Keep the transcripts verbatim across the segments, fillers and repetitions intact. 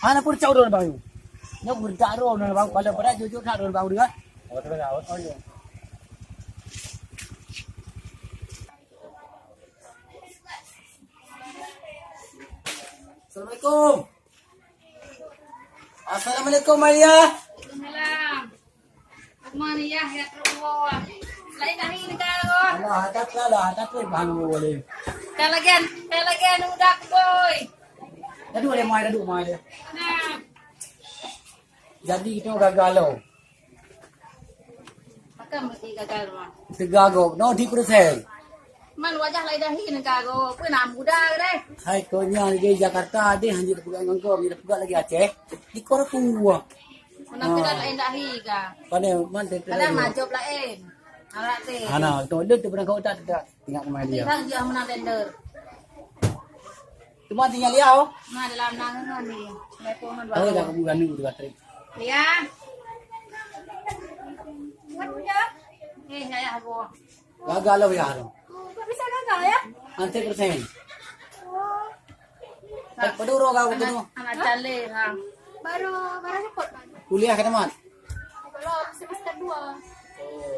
Hana peureulée cak droe bang. Nyoe peureulée cak droe bang, padahai jujur that droe bang. Oh, iya. Assalamualaikum. Assalamualaikum, Maya. Waalaikumsalam. Mana ya, ya, terus. Lain dah ini dah. Alah, tak salah, tak boleh. Kalau gen, kalau gen udah boy. Tadi boleh mai, tadi mai dia. Nah. Jadi kita gagal loh. Takkan mesti gagal, Mak. Teuga gob, no di persen. Man wajah lain dahi negara, pun nak muda deh. Hai, kau nyang di Jakarta deh, hanya peugah ngon kau, bila peugah lagi Aceh. Di kor kuah. Mana kita lain dahi ka. Pane, man teh. Ada majop lain. Arak teh. Ana, tu dia tu pernah kau tak, tak. Ingat kemarin dia. Kita dia menang tender. Cuma tinggal dia, oh. Nah, dalam nangan ni. Assalamualaikum. Tahu dah kamu ganu tu, Katrik. Ya. Buat punya. Eh, saya aku. Gagal lah ya, tu. Kok bisa gagal ya? Nanti persen. Oh. Tak peduro kau tu. Anak, anak cale, ha. Baru, baru nyebut, Bang. Kuliah ke teman? Belum, semester dua. Oh.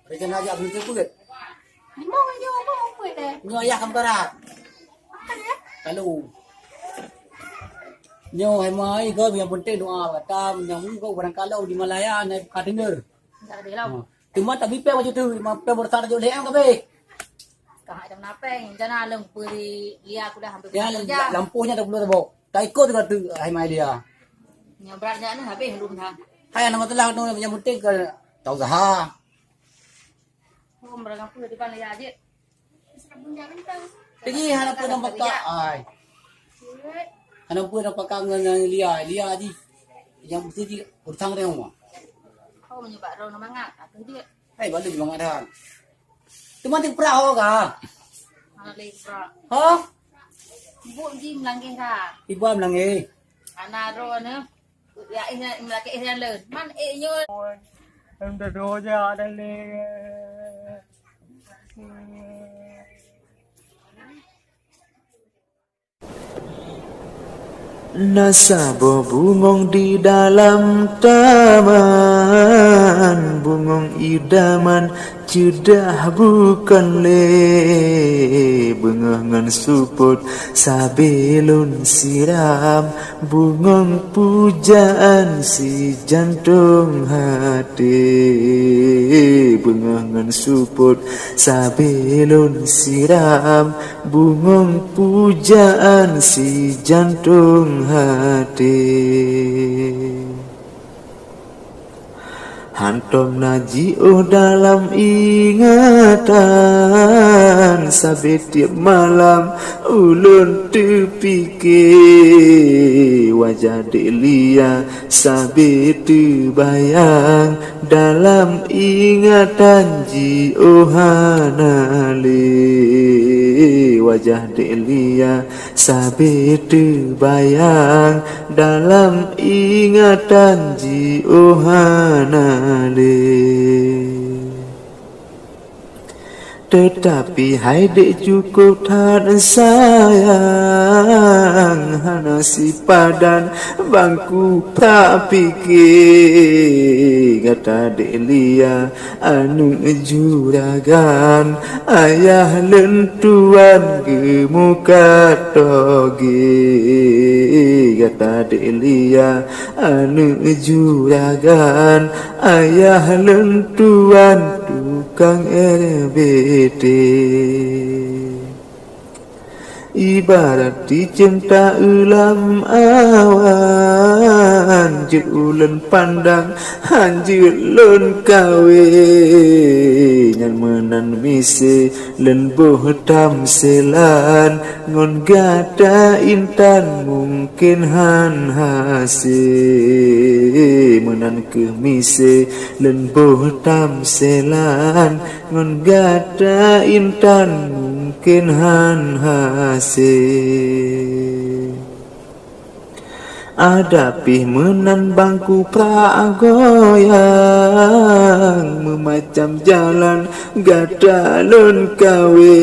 Rencana aja belum cukup. Limong aja apa apa deh. Nyoe ayah kamu karat. Makan ya? Lalu. Nyoe hai mai ke yang penting doa kata nyang kau barang kalau di Malaya naik ka denger. Enggak ada lah. Ha. Cuma tak bipeng macam tu, mapeng bertar jauh leh kabeh. Kah ada menapeng, jana leng peri lia aku dah hampir. Ya, lampunya tak perlu tabok. Tak ikut tu kata hai mai dia. Yang beratnya ni habis belum dah. Hai nama telah tu yang penting ke tak usaha. Oh, mereka pun di mana ya, Jik? Jadi hana pun nampak ai. Hana pun nampak ngan, ngan Lia, Lia ji. Yang mesti ji utang dia rumah. Kau menyebab rau nama ngak, aku dia. Hai, balik semangat dah. Teman tik perahu kah? Mana lagi perahu? Hah? Ibu ji melangkah kah? Ibu melangkah. Anak roh ni. Ya, eh, melakèe eh, jalan. Man, eh, nyoe. Em, dah dua jam dah leh. Na saboh bungong di dalam taman, bungong idaman ceudah bukon lé. Beungoh ngon supot sabe lôn siram, bungong pujaan si jantong até. Beungoh ngon supot sabe lôn siram, bungong pujaan si jantong até. Hantom na jiôh dalam ingatan, sabe tiep malam ulôn teupike wajah Dek Lia. Sabe teubayang dalam ingatan jiôh hana lé wajah Dek Lia. Sabe teubayang dalam ingatan jiôh hana lé. Teutapi hai dek cukôp that sayang, hana sipadan bangku prak pike. Gata Dek Lia aneuk juragan, ayah lôn tuan geumukat toge. Gata Dek Lia aneuk juragan, ayah lôn tuan tukang R B T. Ibarat ticém ta-eu lam awan, jeuet ulôn pandang, hanjeuet lôn kawe. Nyan meunan miseue lôn boh tamsilan, ngon gata intan mungken han hase. Meunan keuh miseue lôn boh tamsilan, ngon gata intan mungken han hase. Ada pih meunan bangku prak goyang, meumacam jalan gata lôn kawe.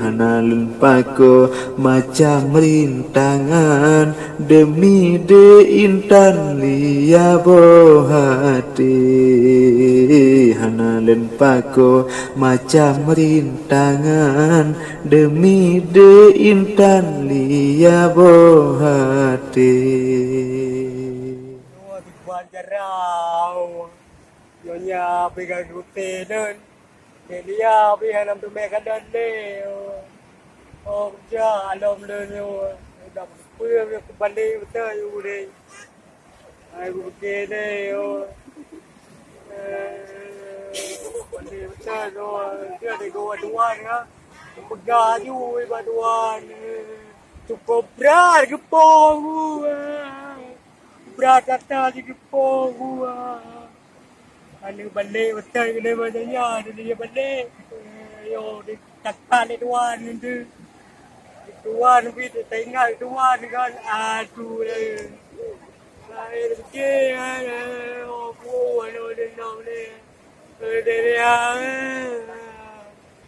Hana lôn pakoe macam rintangan, demi deuh intan lia boh até. Hana lôn pakoe macam rintangan, demi deuh intan lia boh até. Nyoe tujuan jarau. Nyonya peugah gute lôn. Dek lia pih hana teumé kadang lé. Oh, kerja alom lôn nyoe. Dah peue, peue balik beutôi udeh. Ai, kupiké deh, oh. Eh, pandai betul, oh. Dia ada dua tuan, ha. Peugah aju bak tuan. Cukup brat geupoh gua. Brat gata di geupoh gua. Aneuk balek beutôi keunoe bak nyonya, dia balek. Eh, yo, di takat lé tuan nyan tu. Tuan pih teuingat tuan kan, aduh, eh. Lahé lagèe, eh, oh, oh, aneuk leunoe lé. Eh, dia, eh.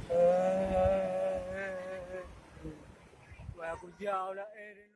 Eh, eh, eh, eh. Wah, aku jauh lah, eh.